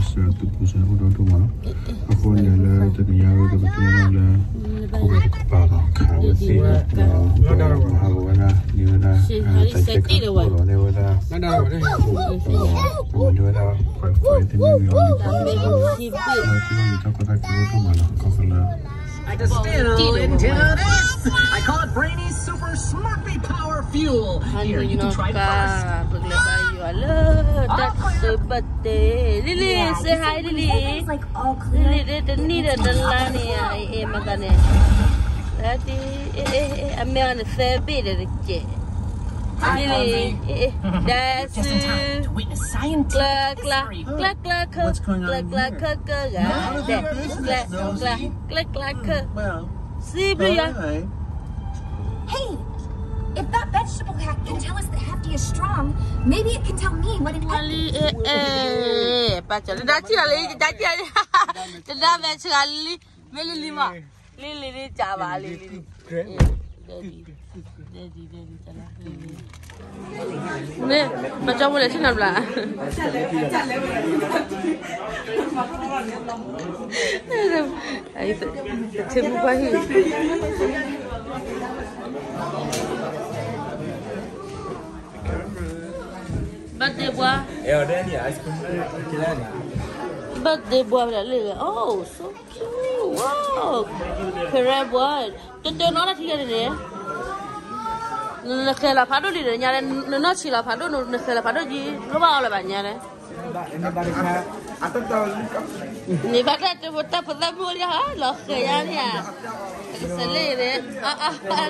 စၢၤသုးပူၤစၢၤအိၣ်ဒီးဒိၣ်မးလီၤ. အဃိန့ၣ်လၢတနံၤညါဝဲကပတဲလၢ ခိၣ်ဝဲတကပၤလီၤ ခးဝဲသ့ၣ်လၢ မၤဟးဂီၤဝဲဒၣ် န့ၢ်ဝဲဒၣ် တၢ်ကဲကပိၣ်လီၤ န့ၢ်ဝဲဒၣ် ခိၣ်လီၤ န့ၢ်ဝဲဒၣ် ပှၤကွၢ်သ့ၣ်မ့ၢ်ဝံၤအီၤ လၢသုလီၢ်လံၤတၢ်ကီတၢ်ခဲအိၣ်ဒိၣ်မးလီၤ ခီဖျိလၢ Still into this. I call it Brainy Super Smurfy Power Fuel. Here, you can try it first. ပကလဲၤဘါယွၤလၢတၢ်တဘၣ်တဲ လံလံ say hi လံလံ လံလံ တနံၣ်ဒီးတလါန့ၣ် အဲၣ်မတၤန့ၣ် လၢတံ အမဲအီၤန့ၣ် သၢဘ့ၣ်ဒီးတကဲး လံလံ ဒါဆူ ကျါကျါ ကျါကျါခၢ ကျါကျါခၢကဂၤဒဲး ကျါ ကျါ ကျါကျါခၢ စံးဘျုးယွၤ Hey, if that vegetable hack can tell us that Hefty is strong, maybe it can tell me what it လံ အဲ အဲ ပာ်စၢၤ တဒါထံၣ်လီၤလံ တဒါထံၣ်လီၤလံ တဒါမဲာ်ဆှးလံ မ့ၢ်လံလံမး လံလံလံ ကၢ်ဘၣ်လံလံ ဒဲဒံ ဒဲဒံ ဒဲဒံ တလါ လံလံ န့ၣ် ပကၠီဖိလဲၤဆ့ၣ်နီၤဘျး ထံမူပှၢ်ဟံၣ် birthday boy birthday boy လၢ oh so cute wow ခရၢ boy တတၢၤနီတၢ်ထံၣ်ကဲန့ၣ်န့ၣ် နဃဲၤလီၤဖးဒိၣ်လံဒီးညါလဲၣ် နနီၢ်ဆံးလီၤဖးဒိၣ် နဃဲၤလီၤဖးဒိၣ်ကံ လိၣ်ဘၣ်အီၤလၢၤဘၣ်ညါလဲၣ် န့ၣ်ဘၣ်တၢ်တၢ်ဖိသၣ်မိၢ်လံဟီ လီၤဃဲၤယါန့ၣ်ဧါ ကစၢ်လ့ၣ်န့ၣ် အ အ အ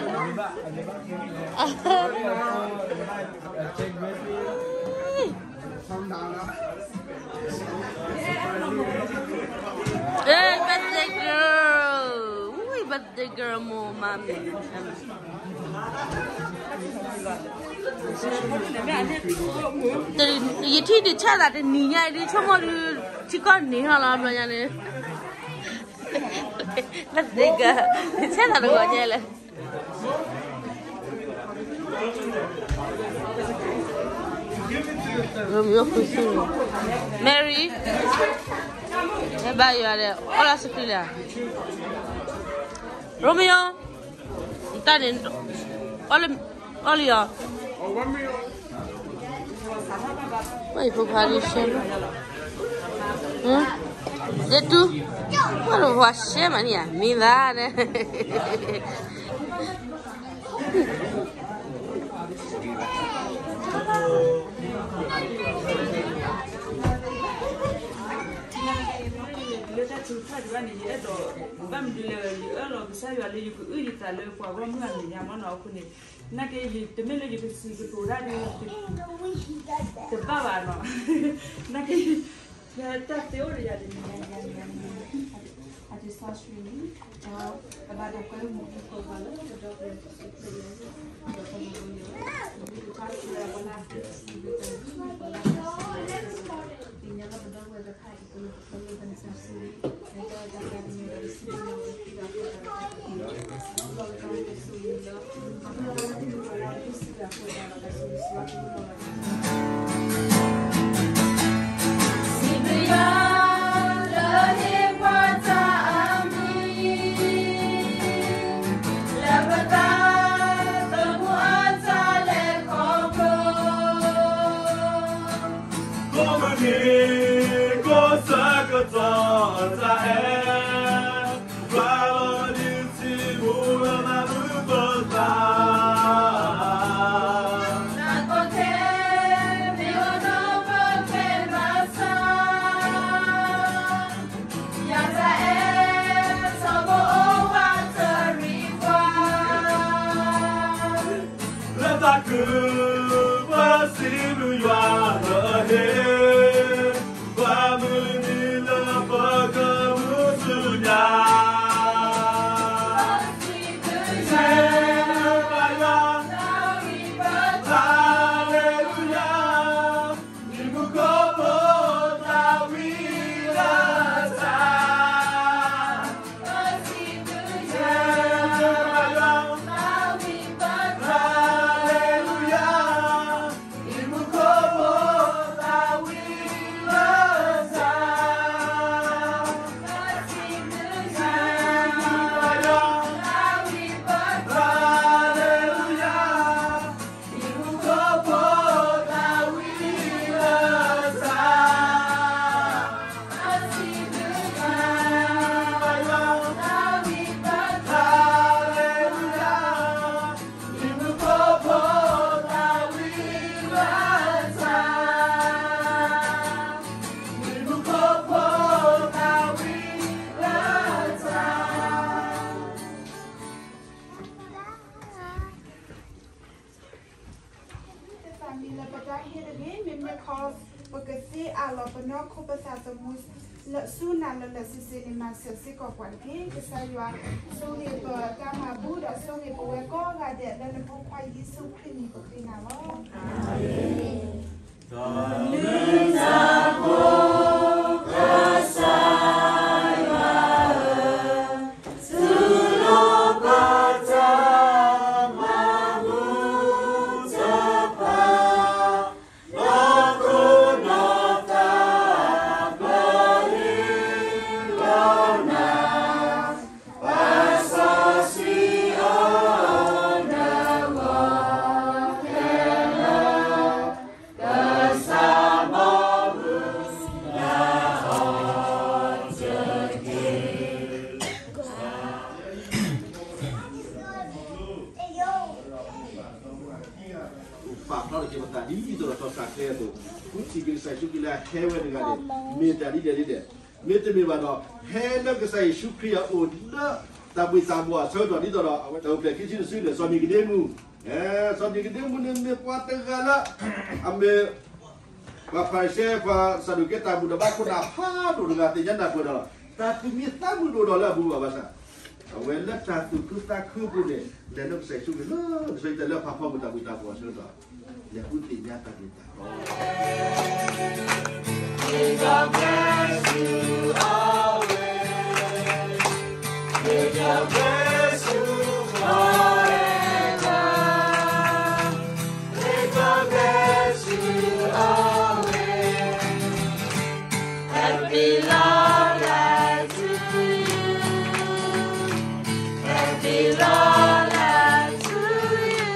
Hey, birthday girl. Ooh, birthday girl, more mommy. ယထံၣ်ဒုးဆၣ်သးတနံၤညါအံၤဒုး ဆိကမိၣ်ဒုး ထံကီၢ်န့ၣ်ဟီလီၤ ဘျီညါန့ၣ် birthday girl ဆၣ်သးတဂီၤညါလဲၣ် Romeo ဃုဆူ Mary ဘါယွၤဒီး အီၣ်လၢစပံးလဲၣ် Romeo တၢ်န့ၣ် အီၣ်လံအီၤ ပှၤဖိခွါဒုးရှဲမး ဒဲတူ ပှၤဖိခွါရှဲမးန့ၣ်ဧါ မံၤဘၣ်န့ၣ် လၢတၢ်ထုကဖၣ်တဖၣ်န့ၣ် ယအဲၣ်ဒိး ဘၣ်မနုၤလဲၣ် ယအၢၣ်လီၤကစၢ်ယွၤလၢယကအုၣ်ယသးလၢပှၤဂီၢ်မုၢ်အမဲာ်ညါမ့ၢ်နီၤ အဃိန့ၣ် နာ်က့ တမ့ၢ်လၢယကစံးကတိၤတၢ်ဒ် တဘၣ်ဘၣ်နီၤ နာ်က့ တၢ်သ့အိၣ်ဒီးယၤတနံၤညါ အတစီဆှံန့ၣ် အဘၣ်တၢ်ကွဲမုာ်အဃိ ပှၤလၢပဒီပုၢ်ဝဲၢ်တစု ခရံာ်လၢ ဒီးပမုၢ်လၢ ပမုၢ်တခါ ပဝဲပှၤလၢ ပသံပသး ပသံပသး သ့ၣ်ညါလၢပဒီပုၢ်ဝဲၢ်တခါအံၤ ကလိၣ်ကသီလၢပသးစီဆှံ ခီ ပကသ့အးလီၤပနီၢ်ခိပသးသမူ လၢဆူနၤလၢာ်လၢာ်ဆ့ဆ့န့ၣ် မၤစၢၤစ့ၢ်ကီးပှၤတက့ၢ်. ကစၢ်ယွၤဆိၣ်ဂ့ၤပတၢ်မၤဘူၣ် ဒီးဆိၣ်ဂ့ၤပဝဲကိးဂၤဒဲး လၢနဖိခွါယ့ၣ်ၡူးခရံာ်အမံၤ ပဃ့နၤလီၤ. အၤမ့ၣ်. ပာ်ဖျါထီၣ်က့ၤပသး ဒ်သိးဒီးစီၤၡၤခဲအသိး, ဃုထံၣ်က့ၤကစၢ်ယ့ၣ်ၡူးခရံာ်လၢအဟဲဝဲတဂၤန့ၣ် မ့ၢ်တၢ်ဒ်လဲၣ်ဒ်လဲၣ်, မ့တမ့ၢ်ဘၣ်ဒီး ဟဲလၢကစၢ်ယ့ၣ်ၡူးခရံာ်အအိၣ်လၢတၢ်ဘှံးတၢ်ဘှီၣ်အဆၢကတီၢ် ဒ်သိးဒီး အဝဲတၢ်အိၣ်ဖျဲၣ်ခံဆံတစုန့ၣ် စီၤနံၤကဒ့မူး, စီၤနံၤကဒ့မူးန့ၣ်မ့ၢ်ပှၤတဂၤလၢ အမ့ၢ် ပှၤဖၤရံၤၡဲ ပှၤစၤဒူးကဲ တၢ်ဘူၣ်တၢ်ဘါခိၣ်နၢ်ဖးဒိၣ်တဂၤ သ့ၣ်ညါနၢ်ပၢၢ်ဒီး တၢ်သူၣ်မံသးမုာ်တအိၣ်ဒီးလၢအပူၤဘၣ်ဘၣ်ဆၣ်, အဝဲလၢတၢ်သူၣ်ခုသးခုအပူၤန့ၣ် လဲၤလၢကစၢ်ယ့ၣ်ၡူးခရံာ်လၢ ကစၢ်ယွၤတဲလၢဖးဖီမုၢ်တၢ်ဘှံးတၢ်ဘှီၣ်အဆၢကတီၢ် လဲၤဃုသ့ၣ်ညါတၢ်ဘှံးတၢ်ဘှီၣ် May God bless you always. May God bless you forever. May God bless you always. Happy long life to you. Happy long life to you.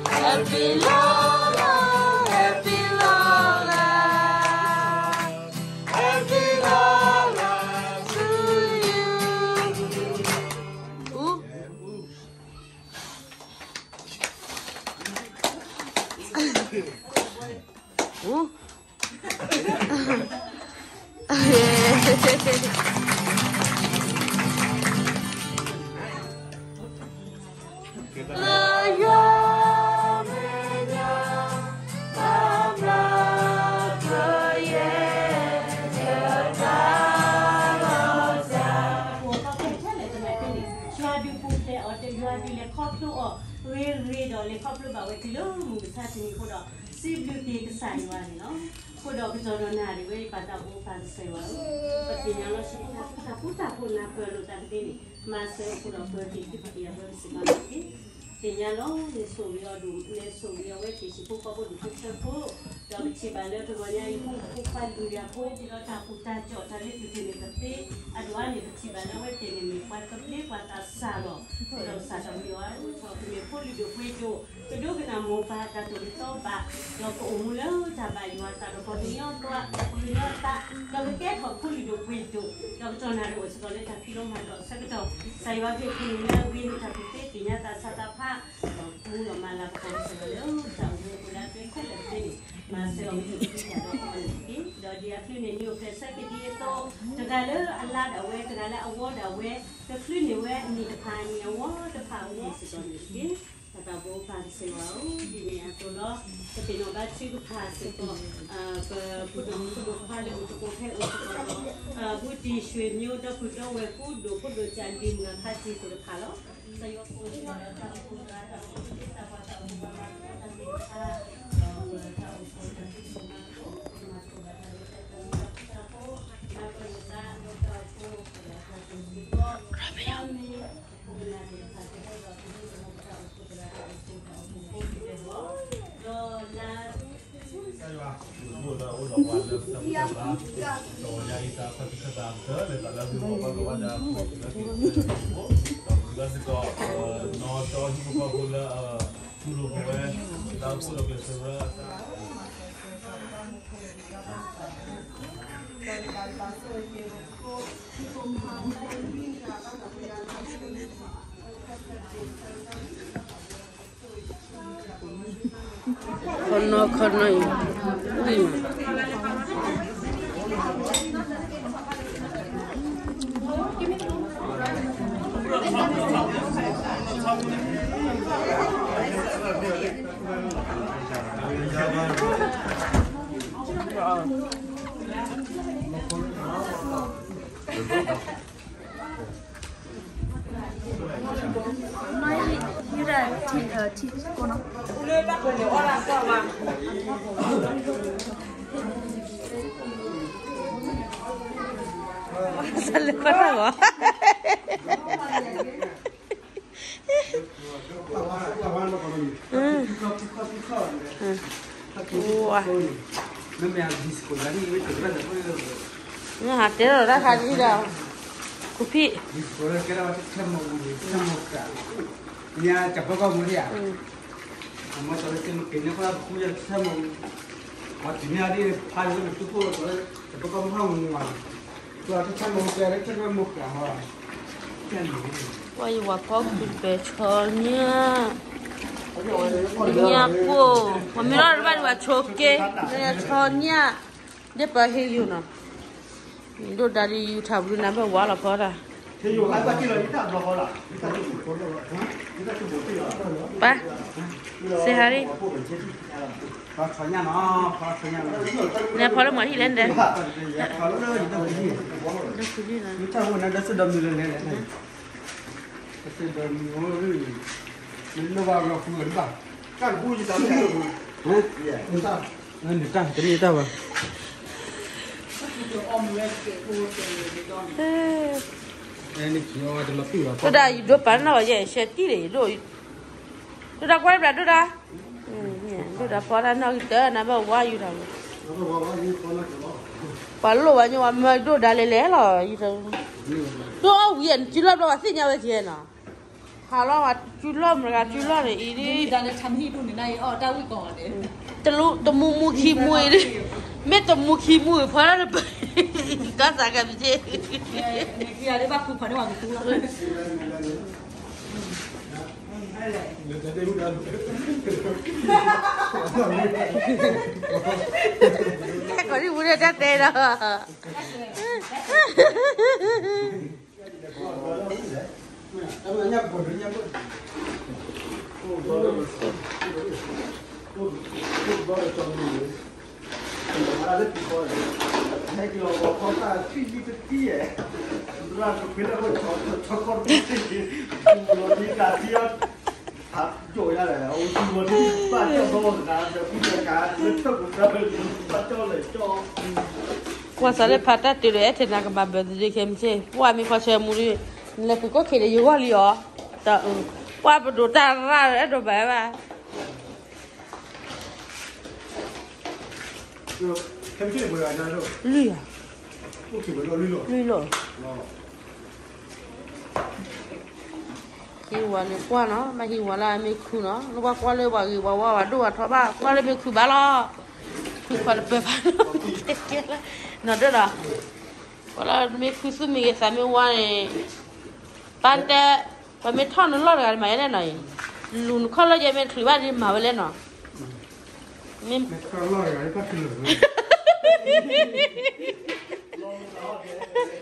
Happy long life, happy long life. Happy long life to you. Ooh. Ooh. ယွၤဒုးပူၤဖျဲးအီၤဒီး ယွၤဒုးလဲၤခီဖျိအီၤဂ့ၤဂ့ၤဒီး လဲၤခီဖျိဘၣ်ဝဲတုၤလၢမုၢ်မဆါတနံၤအဃိဒီး စံးဘျုးက့ၤကစၢ်ယွၤန့ၣ်လီၤ. အဃိဒီးကတီၢ်ဒီးနၤဒၣ်ဝဲ ပၢ်သးဘိပၢ်ကစၢ်ယွၤဧၢ, ပသ့ၣ်ညါလီၤ ဟံၣ်ဖိဃီဖိတၢ်ဃူတၢ်ဖိးနၢ်ပၢၢ်လိာ်သးတသ့န့ၣ် မၤစၢၤအဃိဒီး ပၢၤက့ၤသုပတံၤအဘၢကစၢ်ယွၤန့ၣ်တက့ၢ်. သ့ၣ်ညါလီၤ နဆိၣ်ဂ့ၤအီၤဒိၣ် နဆိၣ်ဂ့ၤအဝဲသ့ၣ်ဟံၣ်ဖိဃီဖိဒူၣ်ဖိထၢဖိ, ဒီးပထံၣ်ဘၣ်လၢတဂီၤညါအံၤ ဟံၣ်ဖိဃီဖိပှၤလုၢ်ယၤဖိ ဒ်သိးတၢ်ကူၣ်တၢ်ကီၣ်တၢ်လၢသုးက့ၤန့ၣ် ပသ့အဒိၣ်အါန့ၣ် ပထံၣ်ဘၣ်လၢအဝဲသ့ၣ်န့ၣ်မ့ၢ်ပှၤသဘျ့ပှၤသးစၢ်လီၤ. ဒီးကစၢ်သးဝံၤအီၤ အိၣ်ထီၣ်ကမ့ၢ်ဖိလုၢ်ဒိၣ်ပှ့ၤဒိၣ် ကဒိကနၣ်မိၢ်ပၢ်တၢ်တိၢ်ကသီဘၣ်, ဒီးကအိၣ်မူလၢတၢ်ဘၣ်ယွၤအသးဒီး ကညီ ကညီသး, ဒီးကကဲထီၣ်ဖိလုၢ်ဒိၣ်ပှ့ၤဒိၣ်, ဒီးကတီၢ်နၣ်ရံၣ်အိၣ်စ့ၢ်ကီးလၢတၢ်ဖံးလိမၤဒိးအဆၢကတီၢ်, ကစၢ်ယွၤကဟ့ၣ်ဖိမုၣ်လၢအဂ့ၤန့ၣ် တၢ်ကူၣ်သ့သ့ၣ်ညါသးစၢ်သးဖး, ဒီးမူဒီးမၤလၤကပီၤကစၢ်ယွၤလၢတၢ်အိၣ်မူအပူၤလၢအကျဲခဲလၢာ်သ့န့ၣ်, မၤစၢၤအီၤမ့ၢ်တၢ်ကူၣ်သ့တၢ်ဒီဖီန့ၣ်တက့ၢ်. ဒီးဒ်အဖျုးန့ၣ် နံၣ်အိၣ်ဖျဲၣ်ဆၢက့ၤဒ်အသိး, တဂၤလၢအလါဒၣ်ဝဲ တဂၤလၢအဝီဒၣ်ဝဲ, ကချုးန့ၢ်ဝဲအနံၣ်တဖၣ်အနံၣ်အဝီတဖၣ်အဂီၢ်စ့ၢ်ကီးန့ၣ်တက့ၢ်. ပၢ်သးဘိပၢ်ကစၢ်ယွၤဧၢ, ဒ်န့ၣ်အသိးလီၤ. ပသ့ၣ်နီၣ်ဘါထုကဖၣ်စ့ၢ်ကီး ပဖိဒိၣ်မုၣ်ဖိဒိၣ်ခွါလၢအိၣ်သကိးခဲအိၣ်စ့ၢ်ကီးဒီး ဘူးတံၢ်ရွှ့ၣ်မျိဒီပုၢ်ဒီဝဲၢ်ကူဒိၣ်ဖိဒိၣ်စၢ်ဒ့မုၣ်အခါစံၣ်ခိၣ်တဖၣ်လီၤ. ကစၢ်ယွၤကိးန့ၢ်ဒီးတၢ်အိၣ်ဖှိၣ်သရၣ် တၢ်အိၣ်ဖှိၣ်သ့ၣ်တဖၣ် ပှၤသးအိၣ်ဖှိၣ်သရၣ် ဒီးပတၢ်အိၣ်ဖှိၣ်သရၣ် ပမၤသကိးဘၣ်တၢ်လၢတၢ်ကမံၤတၢ်ဖးဖီ နၢ်ပၢၢ်လိာ်သးဒီးတၢ်အိၣ်ဖှိၣ်သရၣ် တၢ်အိၣ်ဖှိၣ်စ့ၢ်ကီး ဒီးမ့ၢ်ပကနၣ်သ့ၣ်တဖၣ်ကဟဲဒီး ပဒိၣ်ပဝီဖိတၢ်အိၣ်ဖှိၣ်သရၣ် တၢ်အိၣ်ဖှိၣ်ဖိတကဲဘၣ် ဒီးလၢ ကစၢ်ယွၤ အိၣ်ဒီးပှၤလၢပတၢ်အိၣ်ဖှိၣ်သရၣ် တဂီၤညါအံၤတၢ်ဆၢကတီၢ်လၢတၢ်လၢအဂ့ၤ ပှၤဘၣ်ကဝါဒၣ်အဖိလၢက့ၤလၢက့ၤလၢက့ၤဖိ ဒီးပှၤစ့ၢ်ကီး နီၢ်တီဟံၣ်ဖိဃီဖိလၢ တူၢ်လိာ်ပဝဲ တၢ်အိၣ်ဖှိၣ်ဒီးကျဲးစၢးဝဲ ခီနီခီနီအံၤ ဝံၣ်မး Thank you. စးလဲၤပၢ်တၢ်ဂီၤ ဝါ နဟးတဲလီၤတၢ်ခါဒ်ဒီး ခူဖံၣ် ပှၤယဝၤဖီခုပၢၤဆီညါ ညါပှိၢ် ပှၤမ့ၢ်ထီၣ်တဘၣ်ဒံးဘၣ်ဆိက့ ဆီညါ ဒ်ပှၤဟ့ၣ်ယုာ်နီၤ ဒိၣ်ဒါဒ်ယူၤထၣ်ဘျုးနၤဘၣ်ဝါလီၤဖီတၢ် ပၢ် စ့ဟါလံ နဖီလၢမၤဟံၣ်လဲၣ်န့ၣ် ဒၣ် နတၢ်တန့ၢ်တၢ်ဘၣ် ဒိၣ်ဒါ ယဒိးပာ်နီၣ်ဘၣ်ယဲ ရှဲတံၢ်လံ ယဒိၣ် ဒိၣ်ဒါကွၢ်လၢဘျးဒိၣ်ဒါ ဒိၣ်ဒါဖီတၢ်နီၣ်ဂံၢ်တၢ်နၤဘၣ်ဝါယူၤထီၣ် ပှၤလိၣ်ဝဲညါဝဲမၢဒိၣ်ဒါလဲၤလဲၤလီၤ ဒိၣ်အီၣ်ဝံၤအံၤ နစုလီၢ်ဘျီဝဲသ့ၣ်ညါဝဲကဲနီၤ ဟးလီၤဝဲစုလီၢ်မတၤဂၤစုလီၢ်န့ၣ်အံၤ တၢ်လၢထါမဟံၣ်ဒိၣ်န့ၣ် နအံၤအီၣ်တၢ်ဝံၣ်ကီၢ်န့ၣ် တမူမူခံမူအံၤ မ့ၢ်တမူခံမူအံၤ ဖီတၢ်တပၢၢ် ကီၢ်သးကဲပစ့ တၢ်ကီၤဒံၣ်မူန့ၣ်တၢ်တဲဒီး ကွၢ်စးလၢဖးတၢ်တုၤဒီး အဲၣ်ထဲနၤကမၤ birthday ခဲမုၢ်ဆ့ၣ် ပှၢ်မ့ၢ်ဖီဆၢမူဒီး နလဲၤဃုာ်ကိၣ်ခ့ဒီးယဂီၢ်လံအီၤ တၢ်အု ပှၢ်ပဒိးတၢ်ရၣ်ဒီးအဲၣ်ဒိးဘၣ်ဘၣ် လွံၢ်ယၤ လွံၢ်လီၤ ဟံးဝၤလၢကွၢ်နီၤ ဘၣ်ဟံးဝၤလၢအမ့ၢ်ခုနီၤ နကွၢ်ကွၢ်လၢပှၤဂ့ၤပှၤဝါပှၤဒိၣ်ပှၤထီဘၣ် ကွၢ်လၢမ့ၢ်ခုဘၣ်လီၤ ခုခီတပၢၢ်ဘၣ်လီၤ ကဲလၢ နီၤဒိၣ်ဒီး ပှၤလၢမ့ၢ်ခုသူၣ်မ့ၢ်ဂ့ၤသးမ့ၢ်ဝါန့ၣ် ပၢ်တဲ ပှၤမ့ၢ်ထီၣ်နလီၢ်တဂၤမၤယဲလဲၣ်နီၤအံၤ လူၤနခီၣ်လၢယဲမ့ၢ်ချုးဘၣ်ဒ်မၤဝဲလဲၣ်နီၤ မ့ၢ်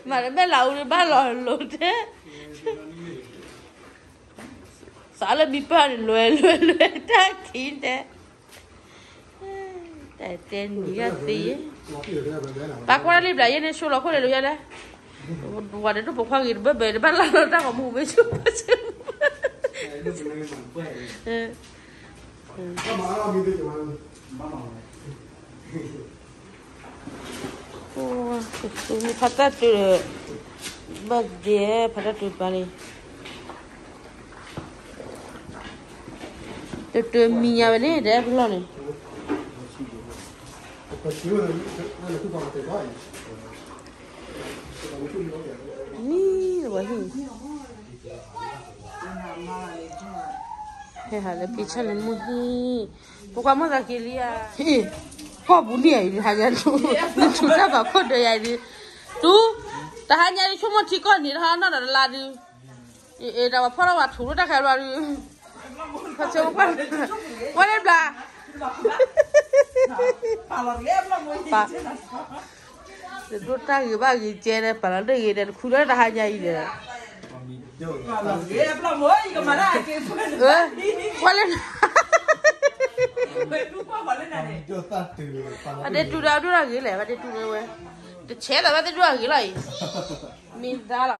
မၤတဘၣ်လၢအူတဘၣ်လီၤလိၤတဲ စးလၢမံပၢၢ်န့ၣ် လွဲလွဲလွဲတၢ်ခံတဲ တၢ်တဲနံၤဂၤသ့ ပၢ်ကွၢ်လၢလံဘျးယဲန့ၣ် ဆိလီၤခိၣ်လၢယဲလဲၣ် ဝၤဒဲးဒိၣ်ပိာ်ခွါဂ့ၤတဘၣ်ဘၣ် တဘၣ်လၢလီၤတၢ်ဂီၤမူမ့ၢ်ဆိ ဖါတၢ်တုၤဒီး ဘၣ်ဒဲ ဖါတၢ်တုၤပၢ်လံ တတုၤမံၤညါဝဲန့ၣ် ဒဲးဖလီၢ်န့ၣ် မံၤလၢပှၤဟံၣ် ဟဲဟးလၢဖံဆၣ်လၢမုၢ်ဟံၣ် ပကွၢ်မီၣ်သးက့ၤလံဧါ ဟ့ၣ် ကီၢ်ပူၤန့ၣ်အံၤ တဟါညါ နထူးတၢ်ဘၣ်ခိၣ်ဒၢးယၤအံၤ တူ တဟါညါန့ၣ်ဆိကမိၣ်ထံကီၢ်န့ၣ်တဟါနီၢ်ဒီးတလါဒုး အ့ၣ် တၢ်ဝဲဖီၣ်ထီၣ်ဝဲထူးလၢတၢ်ခဲဘျီဒုး ခီဆၢပှၢ် ဝဲန့ၣ်ဘျး တဒိၣ်တၢ်ဂ့ၤဘၣ်ဂ့ၤကဲဒီး ပာ်လီၤတၢ်ဂ့ၤဒီး တခူလၢတဟါညါအံၤဒီး ကွၢ်လၢ ပှၤဒဲးတူၢ်ဒီးအဒိၣ်တၢ်ဂ့ၤလဲၣ်, ပှၤဒဲးတူၢ်ဝဲဝဲ, တဆဲးသးဘၣ်သ့ၣ်ဒိၣ်အဂ့ၤလီၤအံၤ, မ့ၢ်ဒါလီၤ.